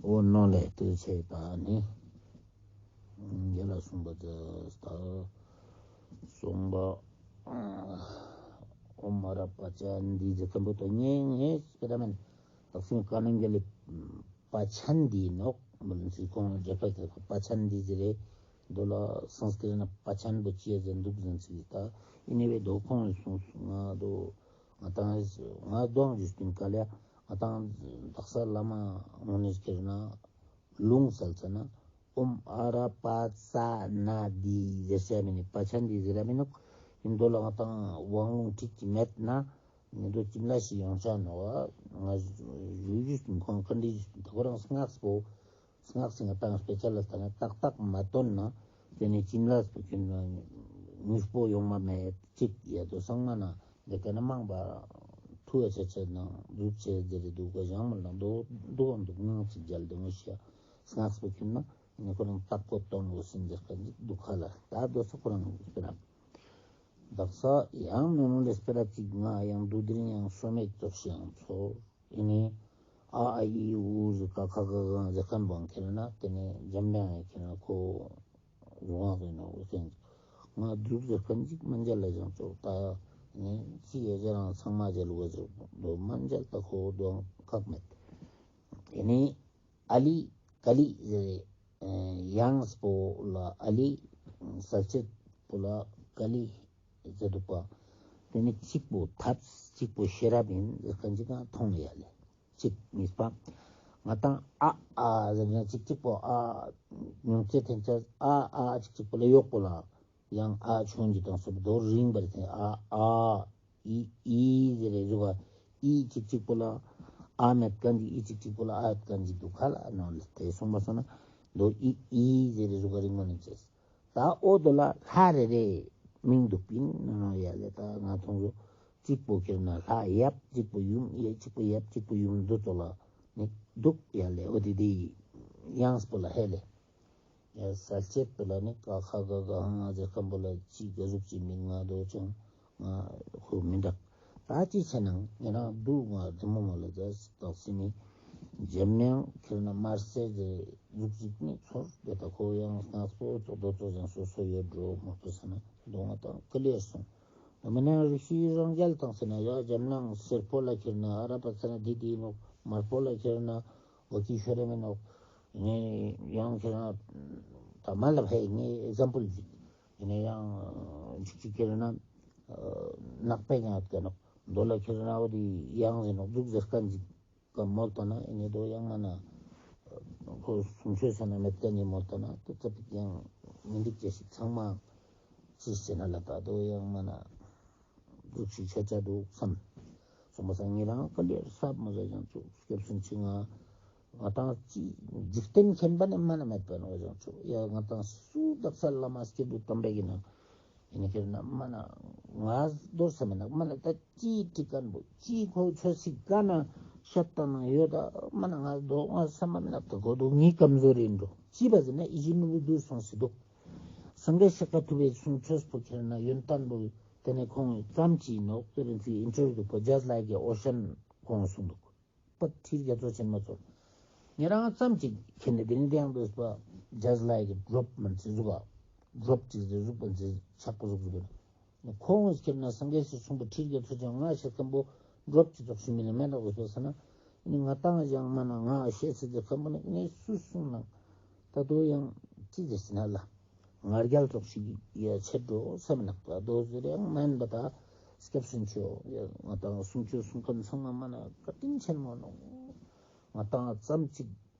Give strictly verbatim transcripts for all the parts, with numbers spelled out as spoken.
འོ་ནོ་ལེ་དེ་ཆེ་ད་ནི། ཡ་ལ་གསུངས་པ་ད་གསུངས་པ། ཨོཾ་ཨ་ར་པ་ཅ་ནན་དི་ཟེར་མཁན་པོ་ཏོ་ངེ་ངེ་སྤེ་ར་མེན། དག་སེ་ཀ་ནང་ག་ལེ་པ་ཅན་དི་ནོག་མོལ་ཚིག་ཁོང་རྒྱ་ཕ་ཏེ་པ་ཅན་དི་ཟེར་རེ། མདོ་ལ་སཾསྐྲྀཏ་ན་པ་ཅན་པོ་ཅི་ཡ་ཟེར་འདུག་ཟེར་ཚིག་ད་ཨི་ནེ་བེ་དོ་ཁོང་གསུངས་ང་དོ། ང་དང་ང་དོང་ཞུས་པིན་ཀ་ལེ། ང་དང་དག་ས་བླ་མ་དངོས་གནས་ཁྱེར་ན་ལུང་སལ་ཙ་ན་ཨོཾ་ཨ་ར་པ་ཙ་ན་དི་ཟེར་ས་མེ་ནི་པ་ཅན་དི་ཟེར་ར་མེ་ནོག། ཨིན་དོ་ལ་ང་དང་དབང་ལུང་ཁྲིད་ཀྱི་མེད་ན་ཨིན་དོ་ཅི་མ་ལ་ཞིག་ཡོང་ཆ་ནོག་བ། ང་ཞུ་ཞུས་པིན་ཁོང་ཀ་འདི་ཞུས་པིན་ད་ཁོ་རང་སྔགས་པོ། སྔགས་སི་ང་དང་སྤེ་ཆ་ལ་ལྟ་ན་ཏག་ཏག་མ་བཏོན་ན་དེ་ནི་བྱིན་རླབས་པོ་ཁྱོན་ནས་མྱུར་པོ་ཡོང་མ་མེད་ཅིག་ཡ་དོ་སང་མ་ན་འདི་ཀ་ན་མང་པ་ཐུ་བ་ཆ་ཆ་ནང་འཛུགས་ཆེ་དེ་རེ་འདུག་ག་ཞང་མ་ལ་འདུག་འདུག་འདུག་ངང་ཅིག་རྒྱལ་འདུག་ངི་ཤ་སྔགས་པོ་ཁྱོན་ནས་ཁོ་རང་ཏག་པོ་གཏོང་དགོས་སིན་འདི་ཀ་འདུག་ཁ་ལ་ད་དོ་ས་ཁོ་རང་སྤེ་ར་དག་ས་ཡང་ནོ་ནོ་ལེ་སྤེ་ར་ཅིག་ང་ཡང་འདུག་དེ་རིང་ཡང་སོ་མེད་ཙོགས་ཤིག་ཡང་ཚོར། ཨི་ནི་ཨ་ཨ་ཨི་ཨུ་ཟེར་ཀ་ཁ་ག་ག་ཟེར་ཁན་བོ་ཁྱེར་ན་དེ་ནི་འཇམ་དབྱངས་ཁྱེར་ན་ཁོ་རུང་བ་ཨིན་ནོག་ཟེར། ང་འདུག་ཟེར་ཁན་ཅིག་མན་ཇལ་ལ་ཡང་ཙོགས་ད་ནི་ཅི་ཡ་ཟེར་རང་ཚང་མ་ཇལ་བ་ཟེར་དོ་མན་ཇལ་ད་ཁོ་དོ་ཁག་མེད། ཨི་ནི་ཨ་ལི་ཀ་ལི་ཟེར་དབྱངས་པོ་ལ་ཨ་ལི་གསལ་བྱེད་པོ་ལ་ཀ་ལི་ཟེར་འདུག་པ། དེ་ནི་གཅིག་པོ་ཐབས་གཅིག་པོ་ཤེས་རབ་ཨིན་ཟེར་ཁན་ཅིག་ཡང་མཐོང་ཡ་ལེ། གཅིག་གཉིས་པ། ང་དང་ཨ་ཨ་ཟེར་ན་གཅིག་གཅིག་པོ་ཨ་ཉུང་ཙེ་ཐེན་ཆ་ཨ་ཨ་གཅིག་གཅིག་པོ་ལ་ཡོག་པོ་ལ་ཡང་ཨ་ཆུང་ཅིག་དང་སོགས་པ་རིང་བར་ཐེན་ཨ་ཨ་ཨི་ཨི་ཟེར་རེ་ཟུག་ག་ཨི་གཅིག་གཅིག་པོ་ལ་ཨ་མེད་ཁན་ཅིག་ཨི་གཅིག་གཅིག་པོ་ལ་ཨ་ཡོད་ཁན་ཅིག་འདུག་ཁ་ལ་ནོ་ལེ། དེ་སོང་པ་སོང་ན་དོ་ཨི་ཨི་ཟེར་རེ་ཟུག་ག་རིང་མོ་ནི་ཅེས། ད་འོ་དོ་ལ་ལྷ་རེ་རེ་མིང་འདུག་པིན་ནོ་ཡ་ལེ། ད་ང་ཐོང་ཟོ་གཅིག་པོ་ཁྱེར་ན་ལྷ་ཡབ་གཅིག་པོ་ཡུམ་ཡ་གཅིག་པོ་ཡབ་གཅིག་པོ་ཡུམ་འདུག་དོ་ལ་ནི་འདུག་ཡ་ལེ། འོ་དེ་དེ་དབྱངས་པོ་ལ་ཧེ་ལེ། ཡ་གསལ་བྱེད་པོ་ལ་ནི་ཀ་ཁ་ག་ག་ཧང་ཟེར་ཁན་པོ་ལ་ཅི་ག་ཟུག་ཅི་མིང་ང་དོ་ཅང་ང་ཁོ་མི་འདུག། ད་ཅི་ཆེ་ནང་ང་རང་འདུག་ང་དེ་མོ་མོ་ལ་ཟ་སི་དག་སི་ནི་འཇམ་དབྱངས་ཁྱེར་ན་དམར་སེར་ཟེར་ཟུག་ཅིག་ནི་ཚོར་དེ་ད་ཁོ་ཡང་སྔགས་པོ་ཙོགས་དོ་ཙོགས་ཡང་སོ་སོ་ཡོད་འགྲོ་མོ་པོ་ས་ན་དོ་ང་དང་ཀ་ལེར་སོང་། དེ་མིན་ན་རི་ཤི་རང་རྒྱལ་དང་ཟེར་ན་ཡ་འཇམ་དབྱངས་སེར་པོ་ལ་ཁྱེར་ན་ཨ་ར་པ་ཙ་ན་དི་དི་ནོག། དམར་པོ་ལ་ཁྱེར་ན་འོ་ཀི་ཤོ་རེ་མེ་ནོག། ངས་ཡང་ཁྱེར་ན་ད་མ་ལབ་ཧེ་ངས་ཨེག་ཛམ་པལ་ཅིག་ཡིན་ན་ཡང་ཅིག་ཅིག་ཁྱེར་ན་ནག་པའི་ཡང་ཡོད་ཀྱི་ནོག། མདོ་ལ་ཁྱེར་ན་འོ་དི་ཡང་ཟེར་ནོག་འདུག་ཟེར་ཁན་ཅིག་ག་མོལ་ཏོ་ན་ཨེ་ནེ་དོ་ཡང་མ་ན་ཁོ་གསུང་ཆོས་ས་ན་མེད་ཀ་ནི་མོལ་ཏོ་ན་དེ་ཙ་པིག་ཡང་མི་འགྲིག་ཅེས་ཤིག་ཚང་མ་ཅི་ཟེར་ན་ལ་ད་དོ་ཡང་མ་ན་འདུག་ཞིག་ཆ་ཆ་འདུག་བསམ། སོང་པ་སང་ངེ་རང་ཀ་ལེར་སབ་མ་ཟ་ཡང་ཆོག་སྐྱབས་སུ་མཆི་ང་། ང་དང་ཅི་འཇིག་རྟེན་མཁྱེན་པ་ནི་མ་ན་མེད་པ་ནོ་ཡང་ཆོག་ཡ། ང་དང་སུ་དག་ས་བླ་མ་སྐྱེས་བུ་དམ་པའི་གི་ནང་ཡིན་ཁྱེར་ན་མ་ན་ང་དོར་ས་མེད་ན་མ་ན་ད་ཅི་ཀྲིག་ཁན་པོ་ཅི་ཁོ་ཆོས་སི་ཀ་ན་ཤད་ཏང་ན་ཡོད་ད་མ་ན་ང་དོ་ང་ས་མ་མེད་ན་ད་གོ་དོ་ངའི་ཀམ་ཟོ་རེ་འགྲོ་ཅི་བ་ཟེར་ན་ཨི་ཞི་མི་བུ་དུ་སོང་སི་འདུག། སངས་རྒྱས་ཤཱཀྱ་ཐུབ་པའི་གསུང་ཆོས་པོ་ཁྱེར་ན་ཡོན་ཏན་པོ་དེ་ནས་ཁོང་ཙམ་ཅི་ནོག་དེ་རིང་ཚིག་ཨིན་ཊར་བིའུ་པོ་ཇ་སི་ལའིཀ་ཨེ་ཨོ་ཤན་ཁོང་གསུང་འདུག། པ་ཁྲིར་རྒྱ་མཚོ་ཆེན་མོ་ཚོ། ཉེ་རང་ཙམ་ཅིག་ཁྱེར་ནས་དེ་ནི་དེ་ཡང་འདོད་པ་ཇ་སི་ལའིཀ་ཌོབ་མན་ཚི་ཟུག་ག་ཌོབ་ཅིག་ཟེར་ཟུག་པ་ཚི་ཆག་པ་ཟུག་ཟུག་ག་ཁོང་ངི་ཁྱེར་ན་སངས་རྒྱས་སི་གསུང་པོ་ཁྲིར་རྒྱ་མཚོ་ཆེན་མོ་ང་ཤེས་ཁན་པོ་ཌོབ་ཅིག་ཙོགས་ཤིག་མི་ནི་མེད་ན་འོ་སོ་ས་ན་ནི་ང་དང་ཡང་མ་ན་ང་ཤེས་སི་ཟེར་ཁན་པོ་ནི་ངས་སུ་གསུང་ན་ད་དོ་ཡང་ཅི་ཟེར་ཟེར་ན་ལ། ང་རྒྱལ་ཙོགས་ཤིག་ཡ་ཆེ་འགྲོ་སེམས་ནག་པ་དོ་ཟེར་ཡང་མན་པ་ད་སྐྱབས་སུ་མཆིའོ། ཡ་ང་དང་གསུང་ཆོས་གསུང་ཁན་ཚང་མ་མ་ན་བཀའ་དྲིན་ཆེན་མོ་ནོ། ང་དང་ཙམ་ཅིག་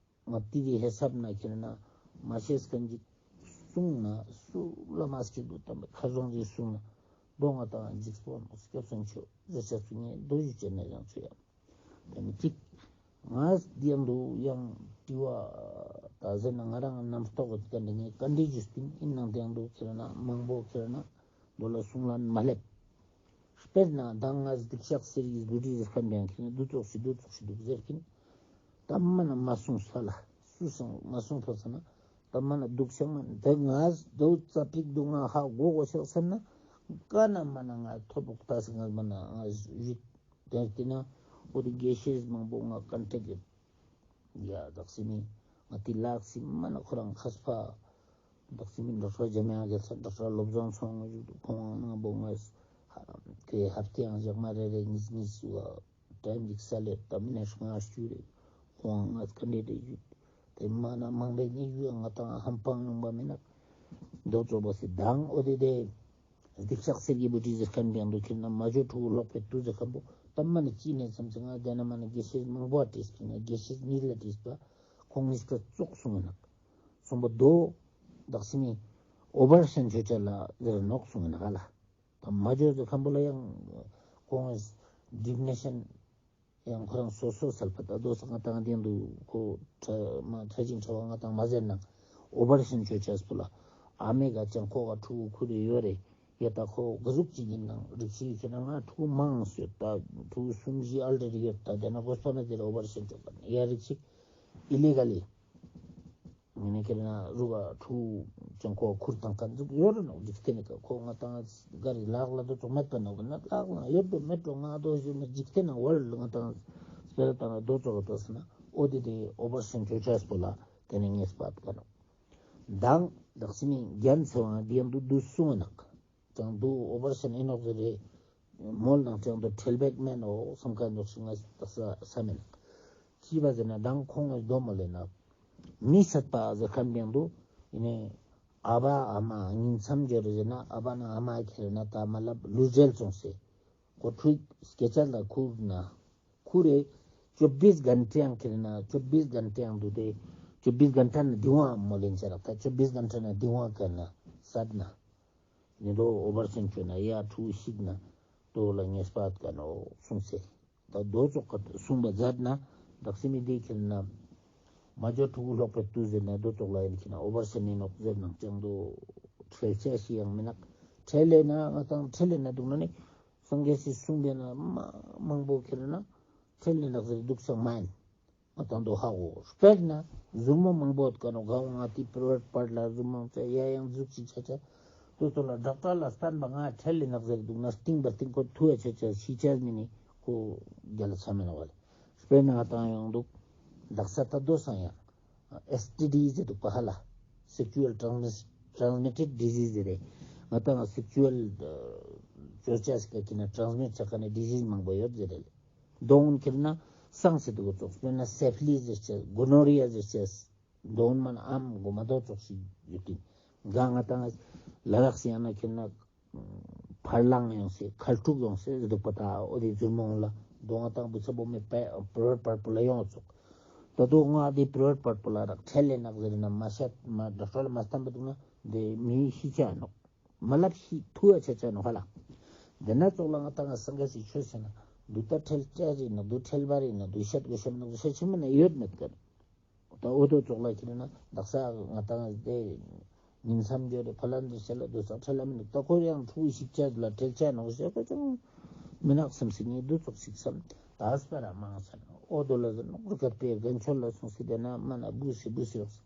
ང་ཏི་རི་ཧེ་སབ་ན་ཁྱེར་ན་མ་ཤེས་ཁན་ཅིག་གསུང་ན་སུ་བླ་མ་སྐྱེས་བུ་དམ་པའི་ཁ་བཟང་ཅིག་གསུང་ན་དོ་ང་དང་འཇིགས་པོ་ནོ་སྐྱབས་སུ་མཆིའོ་ཟེར་ཆ་སུ་ངས་དོ་ཞུ་ཅེ་ན་ཡང་ཆོ་ཡ། དེ་ནི་གཅིག། ང་དེ་ཡང་དུ་ཡང་དྲི་བ་ད་ཟེར་ན་ང་རང་རྣམ་རྟོག་གི་ཏན་ཏན་ངས་བཀའ་འདྲི་ཞུས་ཏེ་ཡིན་ནང་དེ་ཡང་དུ་ཁྱེར་ན་མང་པོ་ཁྱེར་ན་མདོ་ལ་གསུང་ལན་མ་སླེབས། དཔེར་ན་ད་ང་སྡིག་བཤགས་ཟེར་གི་བཟོ་འདྲི་ཟེར་ཁན་ཡང་ཁྱེར་ན་དུ་ཙོགས་ཤིག་དུ་ཙོགས་ཤིག་འདུག་ཟེར་ཁྱེར་ན་ད་མ་ན་མ་གསུངས་ས་ལ་སུ་སང་མ་གསུངས་ཕོ་ས་ན་ད་མ་ན་འདུག་ཤག་མ་ད་ང་དོ་ཙ་པིག་དུ་ང་ཧ་གོ་གོ་ཤག་སམ་ན་ཀ་ན་མ་ན་ང་ཐོབ་པོ་ད་སི་ང་མ་ན་ང་ཞུ་དེ་ན་འོ་དེ་དགེ་བཤེས་མང་པོ་ང་ཀོན་ཊེག་ཡོད། ཡ་བདག་སེམས་མི་ང་ཏི་ལག་སི་མ་ན་ཁོ་རང་ཁས་པ། བདག་སེམས་མི་ཌོག་ཊར་ཇམ་ཡང་གེ་ས་ཌོག་ཊར་བློ་བཟང་ཚང་ཁོང་ནང་བོ་ངས་ཁེ་ཧབ་ཏེ་ཡང་ཞག་མ་རེ་རེ་གཉིས་གཉིས་སུ་ཊའིམ་ཞིག་སལ་ལེ་ད་མི་ནས་ང་ཞུ་རེ་ཁོང་ངས་ཀ་འདྲེ་རེ་ཞུ། དེ་མ་ན་མང་པོ་ནི་ཞུ་ང་ཏང་ཧམ་པང་ནང་བ་མི་ནག་མདོ་ཙོགས་པོ་སི་དང་འོ་དེ་དེ། སྡིག་བཤགས་གསེར་གྱི་སྦུ་གྲི་ཟེར་ཁན་པའང་འདུག་ཁྱེར་ན་མ་ཇོ་ཕྲུ་གུ་ལོག་པའི་དུས་ཟེར་ཁན་པོ་ད་མ་ནི་ཅི་ནས་བསམ་ཚེ་ང་དེ་ན་མ་ནི་དགེ་བཤེས་མང་པོ་བྲིས་པ་ན་དགེ་བཤེས་གཉིས་ལ་བྲིས་པ་ཁོང་གཉིས་ཀ་ཙོགས་གསུང་ངི་ནག་གསུང་པ་དོ་བདག་སེམས་མི་ཨོ་པ་རེ་ཤན་ཆོ་ཆ་ལ་ཟེར་ནོག་གསུང་ངི་ནག་ལ། ད་མ་ཇོ་ཟེར་ཁན་པོ་ལ་ཡང་ཁོང་ཌི་ཕི་ནེ་ཤན་ཡང་ཁོ་རང་སོ་སོ་སལ་པ་ད་དོ་ས་ང་ཏང་དེ་འདུག་ཁོ་ཁྲ་མ་ཁྲ་ཅིང་ཁྲ་བ་ང་ཏང་མ་ཟེར་ན་ཨོ་པ་རེ་ཤན་ཆོ་ཆས་པོ་ལ་ཨ་མེ་ག་ཅང་ཁོ་ག་ཕྲུ་གུ་ཁུར་ཡོད་རེ་ཡ་ད་ཁོ་ག་ཟུག་ཅིག་ཡིན་ནང་རིགས་ཤིག་ཡོད་ན་ང་ཕྲུ་གུ་མང་སོད་ད་ཕྲུ་གུ་གསུམ་བཞི་ཨལ་རེ་རེ་ཡོད་ད་དེ་ན་གོ་སྤ་ན་དེ་ར་ཨོ་པ་རེ་ཤན་ཆོ་ག་ཡ་རིགས་ཤིག་ཨི་ལི་གལ་ལི། ངེ་ནེ་ཁེ་རེ་ན་རུ་ག་ཕྲུ་གུ་ཅང་ཁོ་ཁུར་དང་ཁན་ཟུག་ཡོད་རུ་ནོག་འཇིག་རྟེན་ནི་ཀ་ཁོ་ང་ཏང་ག་རི་ལག་ལ་དོ་ཙོགས་མེད་པ་ནོག་ན་ལག་ལ་ཡོད་དོ་མེད་དོ་ང་དོ་ཞུ་མ་འཇིག་རྟེན་ན་ཝལ་ང་ཏང་སྤེ་ར་ཏང་ན་དོ་ཙོགས་ལ་ཏོ་ས་ན་འོ་དེ་དེ་ཨོ་པ་རེ་ཤན་ཆོ་ཆས་པོ་ལ་དེ་ནེ་ངེས་པ་ཀ་ནོག་དང་བདག་སེམས་མི་རྒྱན་ཚེ་དབང་དེ་ཡང་དུ་དུ་སུང་ནག་ཅང་དུ་ཨོ་པ་རེ་ཤན་ཨིན་ནོག་ཟེར་རེ། མོལ་ནང་ཅང་དུ་ཁྲེལ་བེག་མེན་ནོག་སམ་ཁན་ནོག་ཤིག་ང་ཏག་ས་ས་མེན་ནག་ཅི་བ་ཟེར་ན་དང་ཁོང་ངི་དོ་མོལ་ལེ་ན། མི་སད་པ་ཟེར་ཁན་ཡང་དུ་ཨིན་ནེ་ཨ་བ་ཨ་མ་ཉིང་མཚམས་སྦྱོར་ཟེར་ན་ཨ་བ་ན་ཨ་མ་ཁེ་རེ་ན་ད་མ་ལབ་ལུས་འབྲེལ་སོང་སེ། ཁོ་ཕྲུ་གུ་སྐད་ཆ་ལ་ཁུར་ན། ཁུར་རེ། ཅོ་བིས་གན་ཊ་ཡང་ཁེ་རེ་ན་ཅོ་བིས་གན་ཊ་ཡང་དུ་དེ། ཅོ་བིས་གན་ཊ་ན་དི་ཝང་མོལ་ལེན་ཆ་རག་ད་ཅོ་བིས་གན་ཊ་ན་དི་ཝང་ཀ་ན་སད་ན། ནི་དོ་ཨོ་པ་རེ་ཤན་ཆོ་ན་ཡ་ཕྲུ་གུ་ཤིག་ན་དོ་ལ་ངེས་པ་ཀ་ནོག་སུངས་སེ། ད་དོ་ཙོགས་ཀ་སུང་བ་ཛད་ན་བདག་སེམས་མི་དེ་ཁེ་རེ་ན། མ་ཇོ་ཕྲུ་གུ་ལོག་པའི་དུས་ཟེར་ན་དོ་ཙོགས་ལ་ཡིན་ཁེ་ན་ཨོ་པ་རེ་ཤན་ནི་ནོག་ཟེར་ནང་ཅང་དོ་ཁྲེལ་ཆ་ཤི་ཡང་མི་ནག་ཁྲེལ་ལེ་ན་ང་ཏང་ཁྲེལ་ལེ་ན་དུག་ན་ནི་སངས་རྒྱས་སི་སུང་བེ་ན་མ་མང་པོ་ཁེ་རེ་ན་ཁྲེལ་ལེ་ནག་ཟེར་དུག་ས་མ་ཡིན། ང་ཏང་དོ་ཧ་གོ་དཔེར་ན་ཟུར་མོ་མང་པོ་ཡོད་ཀ་ནོག་ག་བོ་ང་ཏི་པྲ་ཝེཊ་པཱརཊ་ལ་ཟུར་མོ་ཚེ་ཡ་ཡང་ཟུག་ཅིག་ཆ་ཆ། དོ་ཚོ་ལ་ཌོག་ཊར་ལ་སྟན་པ་ང་ཁྲེལ་ལེ་ནག་ཟེར་དུག་ན་སྟིང་པ་སྟིང་ཁོ་ཐུ་ཡ་ཆ་ཆ་ཤི་ཆ་མི་ནི་ཁོ་རྒྱལ་ལ་ཆ་མེ་ནོག་བ་ལེ། དཔེར་ན་ང་ཏང་ཡོང་དུག་དག་ས་ད་དོ་སང་ཡང་ཨེས་ཊི་ཌི་ཟེར་དུག་པ་ཧ་ལ། Sexual Transmis- Transmitted Disease ཟེར་རེ། ང་ཏང་སེག་ཤུ་ཨལ་ཅོ་ཆ་སི་ཀ་ཁེ་ན་ཊྲན་སི་མིཊ་ཆ་ཁན་ནི་ཌི་ཟིས་མང་པོ་ཡོད་ཟེར་རེ། དོན་ཁེ་ན་སང་སེ་དུག་ཙོགས་དཔེར་ན་སེ་ཕི་ལིས་ཟེར་ཆ་གོ་ནོ་རི་ཡ་ཟེར་ཆ། དོན་མན་ཨམ་གོ་མ་དོ་ཙོགས་ཤིག་ཡོད་ཀིན། ག་ང་ཏང་ལ་དྭགས་སི་ཡང་ན་ཁེ་ན་ཕར་ལང་ཡོང་སེ་ཁལ་ཕྲུག་ཡོང་སེ་ཟེར་དུག་པ་ད་འོ་དེ་ཟུར་མོ་ལ་དོ་ང་ཏང་བུ་ཚ་བོ་མེ་པེ་པྲ་ཝེཊ་པཱརཊ་པོ་ལ་ཡོང་ཙོགས། ད་དོ་ང་དེ་པྲ་ཝེཊ་པཱརཊ་པོ་ལ་རག་ཁྲེལ་ལེ་ནག་ཟེར་ན་མ་ཤད་མ་ཌོག་ཊར་ལ་མ་སྟན་པ་དུག་ན་དེ་མི་ཤི་ཆ་ནོག་མ་ལབ་ཤི་ཐུ་ཡ་ཆ་ཆ་ནོག་ཧ་ལ། དེ་ན་ཙོགས་ལ་ང་ཏང་ང་སང་ག་སི་ཆོས་ཟེར་ན་དུ་ད་ཁྲེལ་ཆ་རེ་ན་དུ་ཁྲེལ་བ་རེ་ན་དུ་ཤད་གོ་ཤད་ན་དུ་ཤད་ཆེ་མ་ན་ཡོད་མེད་ཀ་ནོག་ད་འོ་དོ་ཙོགས་ལ་ཁེ་ན་དག་ས་ང་ཏང་དེ་ཉིང་མཚམས་སྦྱོར་རེ་ཕ་ལན་དུ་ཤད་ལ་དུ་ས་ཁྲེལ་ལ་མི་ནུག་ད་ཁོ་ཡང་ཕྲུ་གུ་ཤིག་ཆ་ལ་ཁྲེལ་ཆ་ནོག་ཤད་པ་ཅང་མི་ནག་སམ་སེ་ནི་དུ་ཙོགས་ཤིག་སམ་ད་ཨ་སྤེ་ར་མང་ས་ན་འོ་དོ་ལ་ཟེར་ནོག་རུ་ཀ་པེ་རྒན་ཆོས་ལ་སོང་སེ་དེ་ན་མ་ན་བུ་སེ་བུ་སེ་རོགས།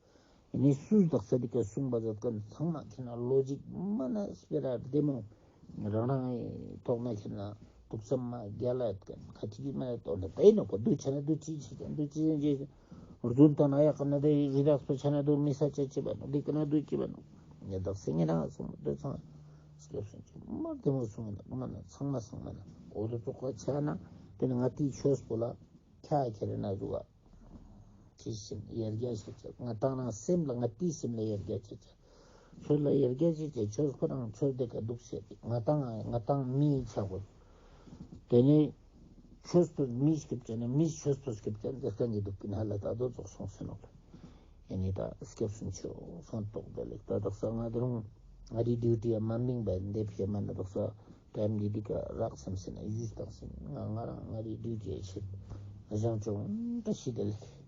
ནི་སུས་དག་ས་དེ་ཀ་སུང་བ་ཛད་ཁན་ཚང་མ་ཁེ་ན་ལོ་ཇིག་མ་ན་སྤེ་ར་བདེ་མོ། རང་རང་ཐོག་ན་ཁེ་ན་ཐུགས་བསམ་མ་རྒྱལ་ལ་ཡོད་ཁན་ཁ་ཅིག་གི་མ་ཡོད་དོ་ན་ད་ཡིན་ནོག་པ་དུ་ཆ་ན་དུ་ཅི་ཆ་ཁན་དུ་ཅི་ཟེར་ཅི་རྫུན་དང་ན་ཡག་ན་དེ་རི་དྭགས་པ་ཆ་ན་དུ་མི་ས་ཆ་ཅི་བ་ནོག་དེ་ཀ་ན་དུ་ཅི་བ་ནོག་ཡ་དག་ས་ངེ་རང་སུང་དུ་ཚང་སྐྱབས་སུ་མཆི་མ་བདེ་མོ་སུང་ན་མ་ན་ཚང་མ་ཚང་མ་ན་འོ་དོ་ཙོགས་ཆ་ན་དེ་ནི་ང་ཏི་ཆོས་པོ་ལ། ཁྱ་ཁེ་རེ་ན་ཟུག་ག་ཅི་སེམས་ཡར་རྒྱས་ཆ་ཆ་ང་ཏང་ན་སེམས་ལ་ང་ཏི་སེམས་ལ་ཡར་རྒྱས་ཆ་ཆ། ཆོས་ལ་ཡར་རྒྱས་ཆ་ཆ་ཆོས་ཁོ་རང་ཆོས་དེ་ཀ་དུག་སེ་ང་ཏང་ང་ཏང་མི་ཆ་གོ། དེ་ནི་ཆོས་ཐོས་མི་སྐྱབས་ཆ་ན་མི་ཆོས་ཐོས་སྐྱབས་ཆ་ན་དེ་ཀ་ནི་དུག་པིན་ཧ་ལ་ད་དོ་ཙོགས་སོང་སེ་ནོག་ལ། ཡ་ནི་ད་སྐྱབས་སུ་མཆིའོ་སོང་ཏོག་དེ་ལེགས་ད་དག་ས་ང་དེ་རུང་ང་རི་ཌིའུ་ཊི་ཡ་མ་མིང་བ་འདེབས་ཤེས་མ་ན་དག་ས། ཊའིམ་འདི་འདི་ཀ་རག་སམ་སེ་ན་ཡུས་དང་སེ་ན་ང་ང་རང་ང་རི་ཌིའུ་ཊི་ཡ་ཆེད་ང་ཞང་ཅུང་ད་ཤི་དེ་ལེགས།